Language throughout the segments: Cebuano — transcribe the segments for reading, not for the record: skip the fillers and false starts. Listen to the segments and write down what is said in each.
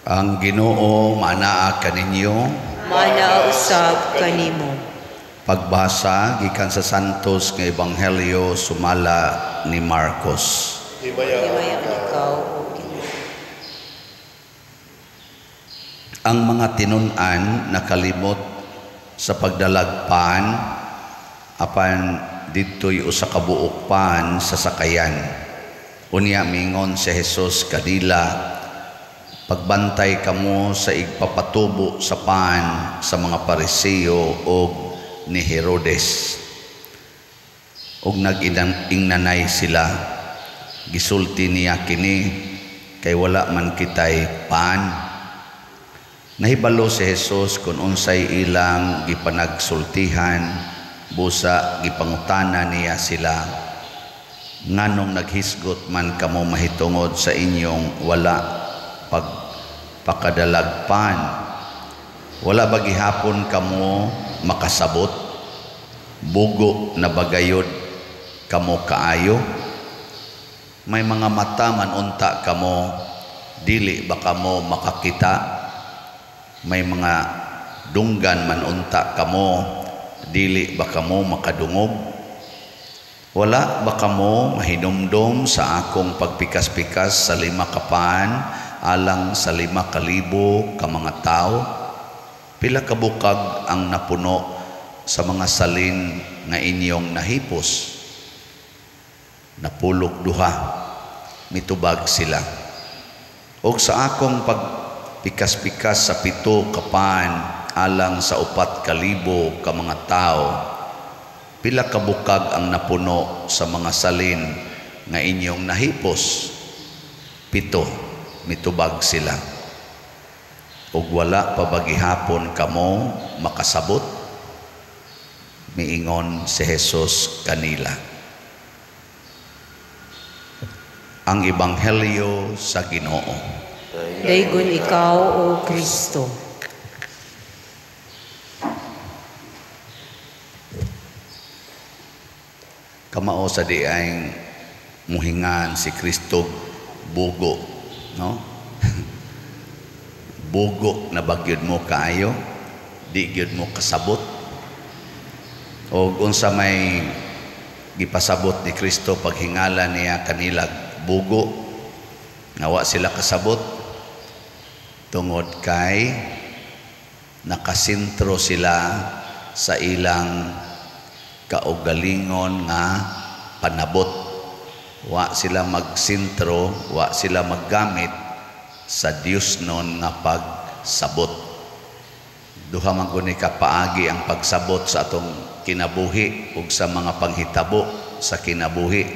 Ang Ginoo manaa kaninyo. Manaa usab kanimo. Pagbasa gikan sa Santos nga Ebanghelyo sumala ni Marcos. Himayaon ikaw, O Ginoo. Ang mga tinun-an nakalimot sa pagdalagpan apan didto'y usa ka buok pan sa sakayan. Unya mingon si Jesus kanila, pagbantay kamo sa igpapatubo sa pan sa mga Pariseo og ni Herodes. Og nag-ingnanay sila, gisulti niya kini, kay wala man kitay pan. Nahibalo si Jesus kung unsay ilang gipanagsultihan, busa gipangutana niya sila, nganong naghisgot man kamo mahitungod sa inyong wala pagpakadalagpan? Wala ba gihapon kamo makasabot? Bugo na bagayod kamo kaayo? May mga mata man unta kamo, dili ba kamo makakita? May mga dunggan man unta kamo, dili ba kamo makadungog? Wala ba kamo mahinumdom sa akong pagpikas-pikas sa 5 ka pan alang sa 5,000 ka mga tawo? Pila ka bukag ang napuno sa mga salin nga inyong nahipos? Napulog 2, mitubag sila. Og sa akong pagpikas-pikas sa 7 ka pan alang sa 4,000 ka mga tawo, pila ka bukag ang napuno sa mga salin nga inyong nahipos? 7, mitubag sila. Ug wala pa ba gihapon kamo makasabot? Miingon si Jesus kanila. Ang Ebanghelyo sa Ginoo. Daygon ikaw, O Kristo. Kamao sa di ay muhingan si Kristo bugo, no? Bugo na bagyod mo kaayo, di gyud mo kasabot. Og unsa may gipasabot ni Kristo paghingala niya kanila bugo, nga wa sila kasabot tungod kay nakasentro sila sa ilang kaugalingon nga panabot. Wa sila magsentro, wa sila maggamit sa Dios nun nga pagsabot. Duha man guni ka paagi ang pagsabot sa atong kinabuhi ug sa mga panghitabo sa kinabuhi.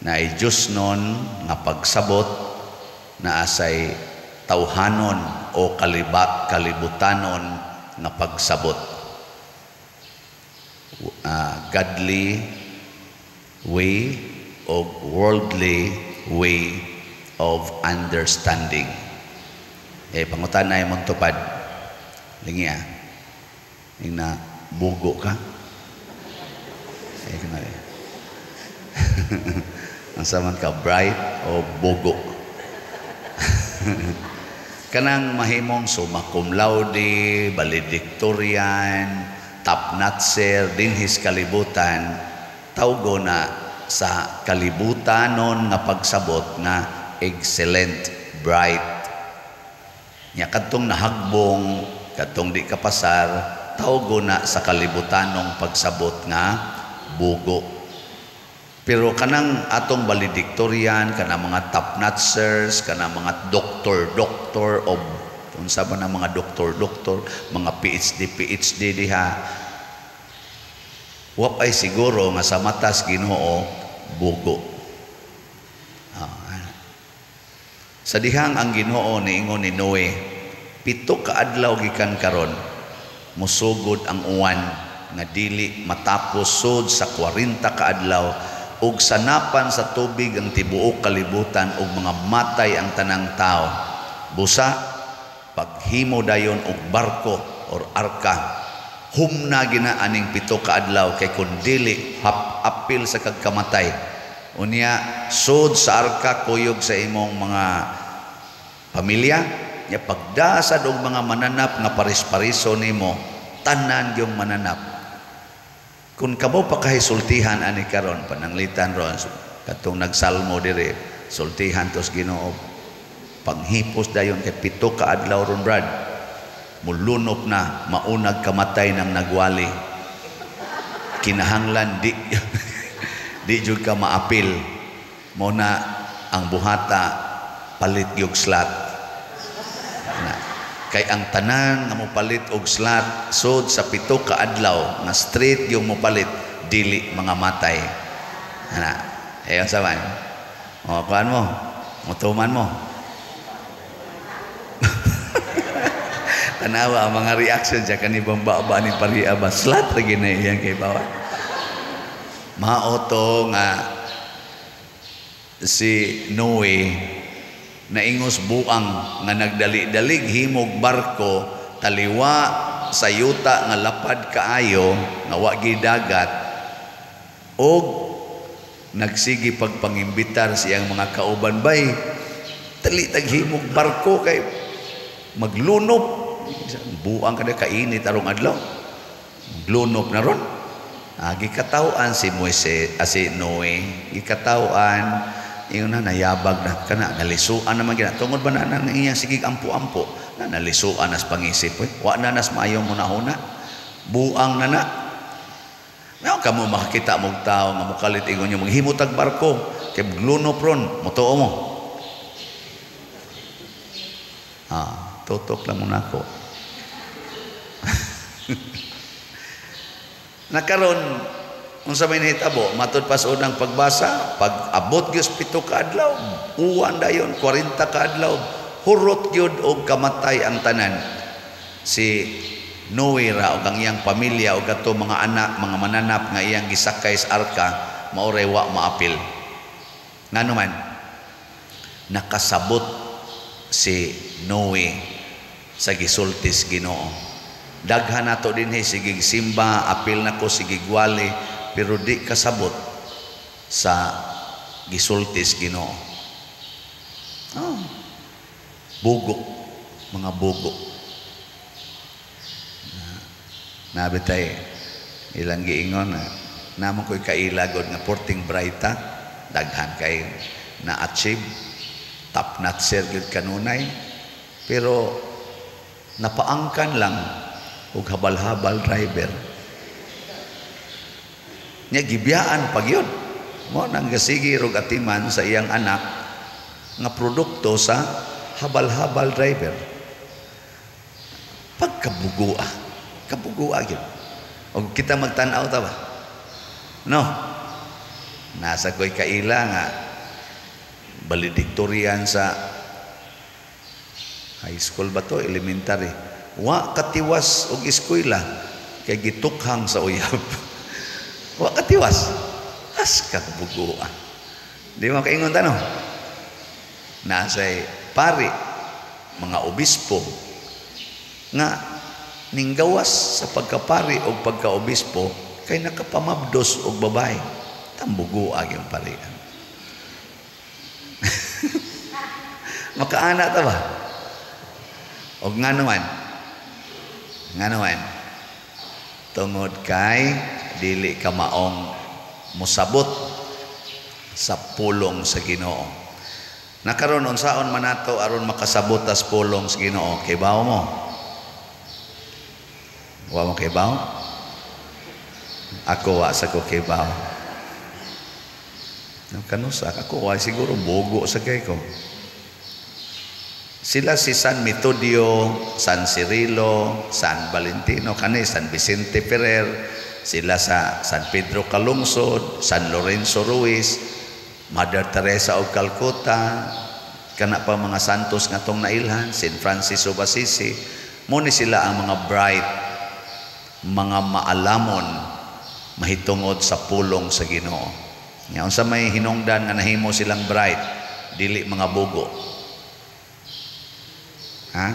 Naay Dios nun nga pagsabot, naasay tawhanon o kalibutanon nga pagsabot. Godly way o worldly way of understanding. Pangutan na imong tupad. Lingi ah. Ing na bugo ka. Kunwari. Ang saman ka, bright o bugo. Kanang mahimong summa cum laude, valedictorian, top notcher, dinhis kalibutan, tawgo na sa kalibutanon nga pagsabot nga excellent, bright. Nya kadtong nahagbong, kadtong di kapasar, tawgo na sa kalibutanong pagsabot nga bugo. Pero kanang atong valedictorian, kanang mga top notchers, kanang mga doctor, doctor of unsa ba na mga doktor, doktor, mga PhD, PhD diha, wa pa'y siguro nga sa matas Ginoo bugo. Sa dihang ang Ginoo niingon ni Noe, 7 ka adlaw gikan karon musugod ang uwan nga dili matapos sud sa 40 ka adlaw, ug sanapan sa tubig ang tibuok kalibutan ug mga matay ang tanang tao. Busa paghimo dayon og barko or arka, humna gina aning 7 ka adlaw, kay kun dili apil sa kagkamatay. Unya sud sa arka kuyog sa imong mga pamilya, Nya pagdasad og mga mananap nga paris-pariso nimo, tanan yung mananap. Kung kamo pa kahisultihan ani karon, pananglitan ron katong nagsalmo dire, sultihan tos Ginoo, panghipos dayon kay 7 ka adlaw ron, brad, mulunop na, maunag kamatay ng nagwali, kinahanglan di di jud ka maapil mo na ang buhata, palit gyud slot na. Kay ang tanan nga mopalit og slot sod sa 7 ka adlaw nga straight yung mopalit, dili mga matay ana. Ayon sa man o kuan mo, mutuman mo. Tanawa ang mga reaction siya kani bamba ni pariya ba slot ra gid na iyang kay bawa. Mao to nga si Noe naingos buang nga nagdali-dalig himog barko taliwa sa yuta nga lapad kaayo nga wa gi dagat, og nagsige pagpangimbitar siyang mga kauban, bay dali taghimog barko kay maglunop. Buang kada kainit arong adlaw, maglunop na ron. Gikataw-an si Moises, si Noe, gikataw-an ingon na nayabag na kana nalisuan naman gina tungod ba na nang iyang sigig ampo-ampo na nalisuan nas pangisip, oy wa na nas maayong hunahuna, buang na na. Now kamo makakita mog tawo nga mokalit ingon niyo maghimo tag barko kay maglunop ron, motuo mo? Tutok lang muna ako. Nakaron unsa may nahitabo matud pa sa unang pagbasa, pag abot gyud 7 ka adlaw, uwan dayon 40 ka adlaw, hurot gyud og kamatay ang tanan. Si Noe ra og ang iyang pamilya og ato mga anak, mga mananap nga iyang gisakay sa arka, mao ray wa maapil. Ngano man nakasabot si Noe sa gisultis Ginoo. Daghan nato dinhi sige simba, apil nako sige gwali, pero di kasabot sa gisultis Ginoo. Oh. Bugo, mga bugo. Nabitay ilang giingon na namo ko'y kailagod nga porting brighta, daghan kay na-achieve, top notcher gyud kanunay, pero napaangkan lang og habal-habal driver. Nya gibiyaan pag yun. Mo nang gasigi rog atiman sa iyang anak nga produkto sa habal-habal driver. Pagkabugua, kabugua gyud. Og kita magtan-aw ta ba? No. Nasa ko'y kaila nga valedictorian sa high school ba to, elementary. Wa katiwas og eskwela kay gitukhang sa uyab. Wa katiwas. As kabuguan. Di mo kaingon tanong. Nasay pari, mga obispo nga ninggawas sa pagkapari o pagkaobispo kay nakapamabdos og babae. Tambugo ag yung parian. Makaana ta ba? Og nga naman, tungod kay dili ka maong mosabot sa pulong sa Ginoo. Nakaron unsaon man nato aron makasabot tas pulong sa Ginoo? Kibaw mo? Wa mo kibaw? Ako wa sa ko kibaw. Kanusa ako wa siguro bugo sa kay ko. Sila si San Metodio, San Cirilo, San Valentino, kani San Vicente Ferrer, sila sa San Pedro Calungsod, San Lorenzo Ruiz, Mother Teresa of Calcutta, kana pa mga santos nga tong nailhan, Saint Francis of Assisi. Mo ni sila ang mga bright, mga maalamon mahitungod sa pulong sa Ginoo. Nya unsa may hinungdan nga nahimo silang bright, dili mga bugo. Ha?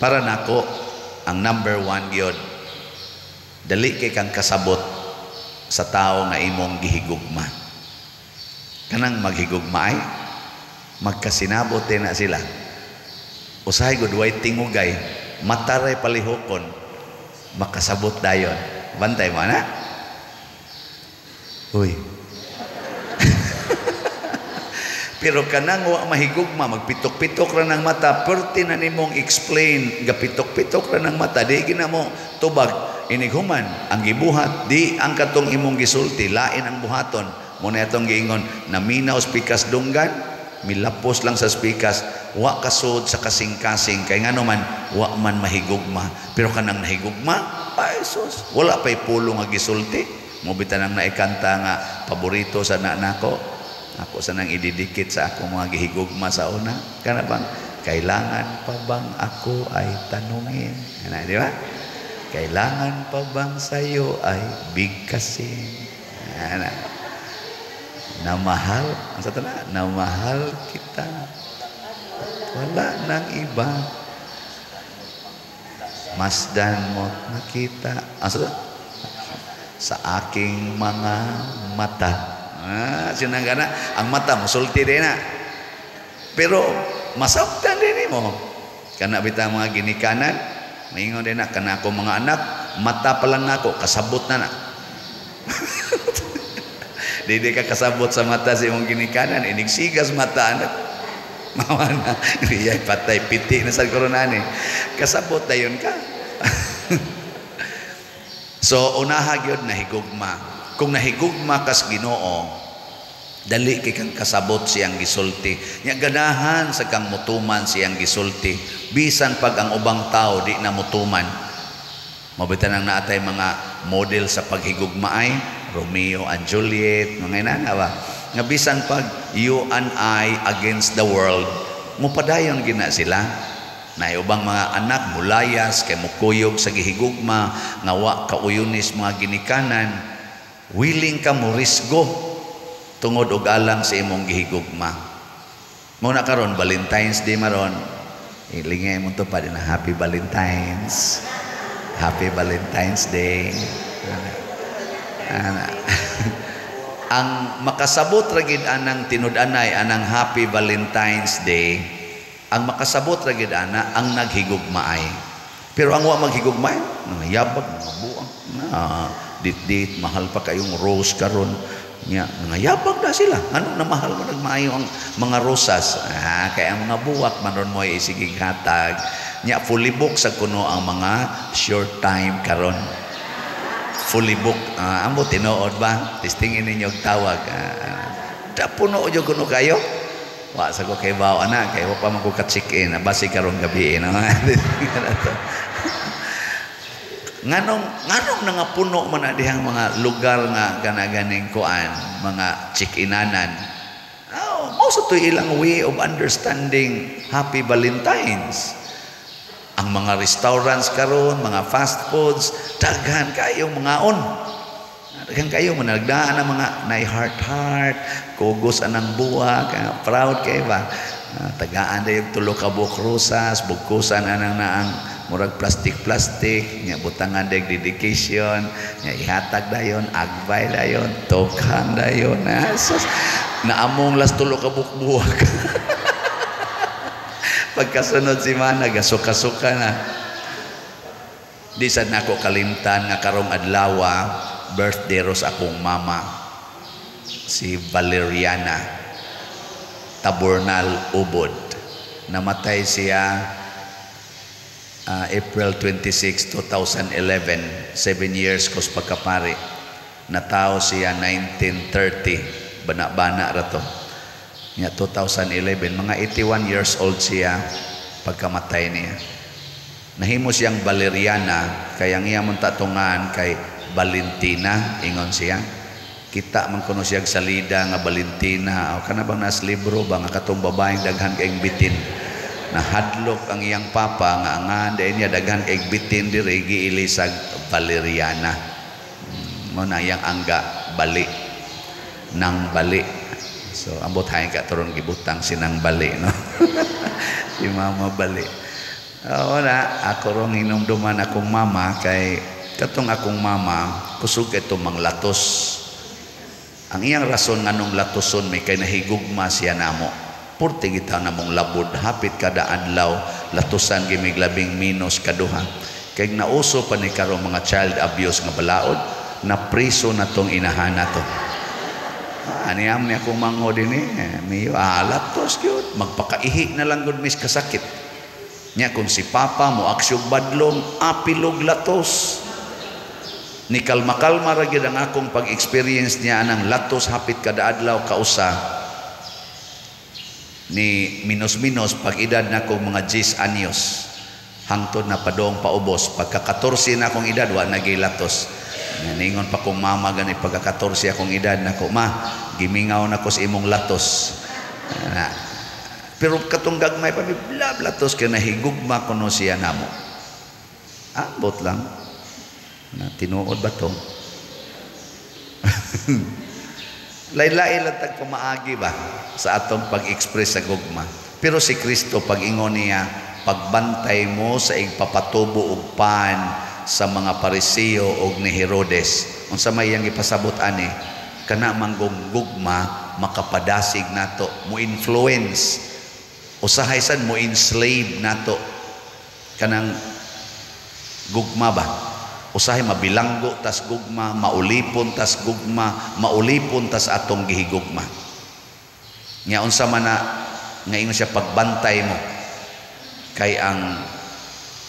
Para nako ang number 1 gyud, dali kay kang kasabot sa tao nga imong gihigugma. Kanang maghigugma ay magkasinabot din na sila. Usahay gud way tingugay, mata ray palihukon, makasabot dayon. Bantay mo na. Uy. Pero kanang wa mahigugma, magpitok-pitok ra ng mata, perti na nimong explain, gapitok-pitok ra ng mata, di gina mo tubag inighuman ang gibuhat, di ang katong imong gisulti, lain ang buhaton. Muna atong giingon, naminaw spikas dunggan, milapos lang sa spikas, wa kasud sa kasing-kasing, kay ngano man, wa man mahigugma. Pero kanang nahigugma, ay sus, wala pa'y pulo nga gisulti. Mobitan ang naikanta nga paborito sa nako. Ako sa nang ididikit sa akong mga gihigugma sa una. Kana bang, kailangan pa bang ako ay tanungin? Ano, di ba? Kailangan pa bang sa'yo ay bigkasin? Ano? Na mahal, ang sa tala, na mahal kita. Wala nang iba. Masdan mo't nakita. Ang sa tala, sa aking mga mata. Ah, sinangga na. Ang mata, musulti din na. Pero, masabtan din mo. Kana bita mga ginikanan, maingon din na, kana ako mga anak, mata pa lang nako, kasabot na na. Di di ka kasabot sa mata sa imong ginikanan, inigsigas mata anak. Mawa na, riyay patay, piti na sa koronani. Kasabot na yun ka. So, unaha gyud nahigugma. Kung nahigugma kas Ginoo, dali kay kang kasabot siyang gisulti. Nya ganahan sa kang mutuman siyang gisulti. Bisan pag ang ubang tao di na mutuman. Mabitan ang naatay mga model sa paghigugmaay, Romeo and Juliet, mga inana ba? Nga bisan pag you and I against the world, mupadayon gina sila. Na ubang mga anak mulayas kay mukuyog sa gihigugma nga wa kauyunis mga ginikanan, willing ka mo risgo tungod og alang sa imong gihigugma. Mo na karon Valentine's Day maron. Ilingay mo to pa din, Happy Valentine's. Happy Valentine's Day. Ana. Ang makasabot ra gid anang tinud-anay anang Happy Valentine's Day, ang makasabot ra gid ana ang naghigugmaay. Pero ang wa maghigugmaay, nangayabag, mga buang, na dit-dit, mahal pa kayong rose karon. Nya, nangayabag na sila. Ano na mahal mo nagmaayo ang mga rosas? Ah, kaya ang mga buwak man ron mo ay isigig hatag. Nya, fully book sa kuno ang mga short time karon. Fully book. Ah, ambo tinuod ba? Testingin ninyo og tawag. Ah, da puno jud kuno kayo. Wa sa ko kay bawo ana kay wa pa man ko ka-check in, basi karong gabi no. Nganong nganong nangapuno man na dihang mga lugar nga kanaganing kuan, mga check-inanan. Oh, mao sa to ilang way of understanding Happy Valentine's. Ang mga restaurants karon, mga fast foods, daghan kayong mga on. Daghan kayo managdaan ang mga nay heart heart, kugos anang buwak, proud kay ba. Tagaan dayon tulo ka buok rosas, bugkusan anang naang murag plastic-plastic, nya butangan dag dedication, nya ihatag dayon, agbay dayon, tokhang dayon. Ah, sus, naamong las tulo ka buok buwak. Pagkasunod si mana, gasuka-suka na. Di sad nako kalimtan nga karong adlawa, birthday ros akong mama, si Valeriana Tabornal Ubod. Namatay siya April 26, 2011, 7 years kos pagkapari. Natao siya 1930, bana-bana ra to. Nya 2011, mga 81 years old siya pagkamatay niya. Nahimo siyang Valeriana, kaya ang iya mong tatungan kay Valentina, ingon siya. Kita man kuno siya salida nga Valentina, o kana bang nas libro ba nga katong babaeng daghan kayong bitin. Nahadlok ang iyang papa nga angan dahil niya daghan kayong bitin diri giilisag Valeriana. Mo na iyang angga bali nang bali. So ambot hain ka turon gibutang sinang bali no. Si mama bali. Oo na, ako rong hinumduman akong mama kay katong akong mama kusog kay tumang latos. Ang iyang rason nganong latoson may kay nahigugma siya namo. Purti kita namong labod hapit kada adlaw Latusan gimig labing minos kaduha. Kay nauso pa ni karon mga child abuse nga balaod, na priso na tong inahan na to. Aniyam ni akong mango din eh. Miyo, latos gyud. Magpakaihi na lang gud mis kasakit. Nya kung si Papa mo aksyog badlong, apilog latos. Ni kalma-kalma ra gyud ang akong pag-experience niya anang latos hapit kada adlaw kausa. Ni minos-minos pag edad na kong mga 10 anyos. Hangtod na padong paubos. Pagka 14 na akong edad, wa na latos. Ningon pa kong mama gani pagka 14 akong edad nako, ma, gimingaw na ko sa imong latos. Na. Pero katong gagmay pa mi bla latos kay nahigugma kuno siya namo. Ambot lang. Na tinuod ba to? Lain-lain lang tag pamaagi ba sa atong pag-express sa gugma. Pero si Kristo pag-ingon niya, pagbantay mo sa igpapatubo og pan sa mga Pariseo og ni Herodes. Unsa may iyang ipasabot ani? Kana manggong gugma makapadasig nato, mo influence, usahay sad mo enslave nato. Kanang gugma ba? Usahay mabilanggo tas gugma, maulipon tas gugma, maulipon tas atong gihigugma. Nya unsa man na nga ingon siya pagbantay mo kay ang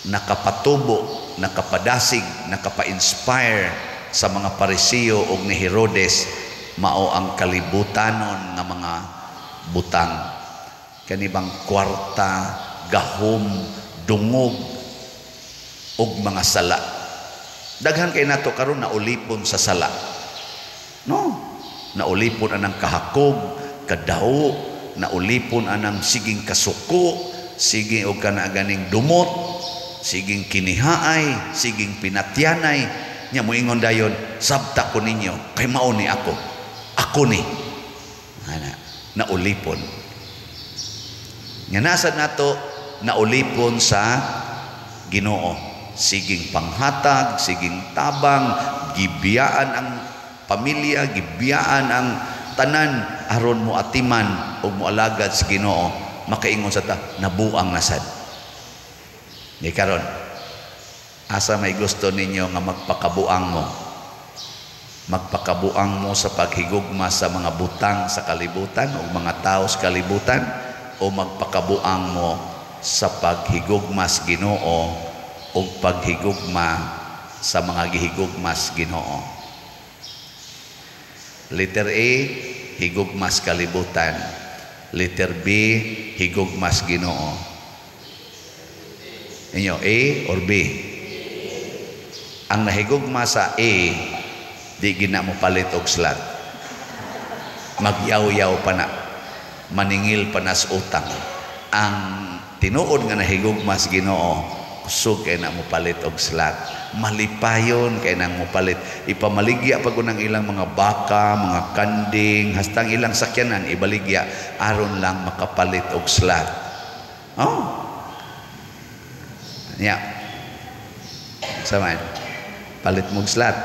nakapatubo, nakapadasig, nakapa-inspire sa mga Pariseo og ni Herodes mao ang kalibutanon nga mga butang. Kani bang kwarta, gahom, dungog og mga sala. Daghan kay nato karon naulipon sa sala. No, naulipon anang kahakog, kadawo, naulipon anang siging kasuko, siging og kana ganing dumot, siging kinihaay, siging pinatyanay. Nya moingon dayon, sabta ko ninyo kay mao ni ako. Ako ni. Ana, naulipon. Nya nasa nato naulipon sa Ginoo. Siging panghatag, siging tabang, gibiyaan ang pamilya, gibiyaan ang tanan aron mo atiman o moalagad sa Ginoo. Makaingon sa ta, nabuang nasad. Ni karon, asa may gusto ninyo nga magpakabuang mo? Magpakabuang mo sa paghigugma sa mga butang sa kalibutan o mga tao sa kalibutan, o magpakabuang mo sa paghigugma sa Ginoo o paghigugma sa mga gihigugmas Ginoo? Letter A, higugmas kalibutan. Letter B, higugmas Ginoo. Inyo, A or B? Ang nahigugma sa A, di gina mo palit og slot. Magyaw-yaw pa na. Maningil pa na sa utang. Ang tinuod nga nahigugma sa Ginoo, kusog kay na mo palit og slot. Malipayon kay nang mo palit. Ipamaligya pag unang ilang mga baka, mga kanding, hastang ilang sakyanan ibaligya aron lang makapalit og slot. Oh. Nya. Saman. Palit mo og slot.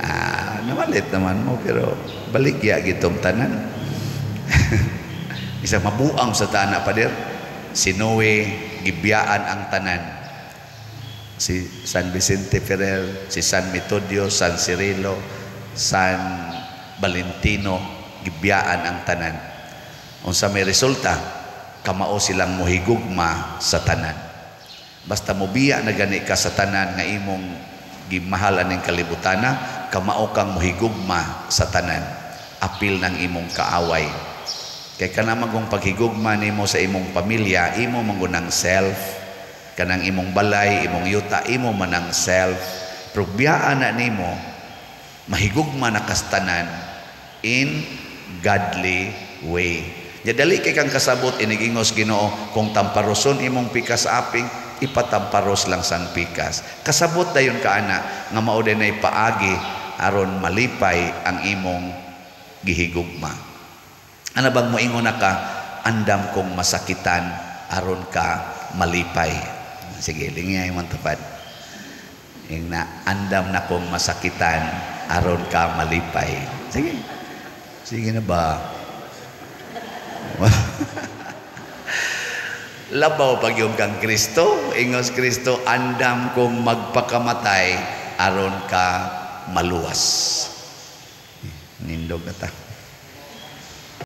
Ah, namalit naman mo pero baligya gitong tanan. Isa mabuang sa tana pader. Si Noe gibiyaan ang tanan. Si San Vicente Ferrer, si San Metodio, San Cirilo, San Valentino, gibiyaan ang tanan. Unsa may resulta, kamao silang mohigugma sa tanan. Basta mobiya na gani ka sa tanan nga imong gimahal aning kalibutana, kamao kang mohigugma sa tanan. Apil ng imong kaaway. Kay kana magong paghigugma nimo sa imong pamilya, imo mangunang self, kanang imong balay, imong yuta, imo manang self. Pero biyaan na nimo, mahigugma na kastanan in godly way. Nya dali kay kang kasabot inigingos Ginoo kung tamparoson imong pikas aping, ipatamparos lang sang pikas. Kasabot dayon ka ana nga mao dinay paagi aron malipay ang imong gihigugma. Ano bang moingon na ka, andam kong masakitan aron ka malipay. Sige, lingay man tupad. Ing na andam na kong masakitan aron ka malipay. Sige. Sige na ba? Labaw pag yung kang Kristo, ingos Kristo, andam kong magpakamatay aron ka maluwas. Nindog na ta.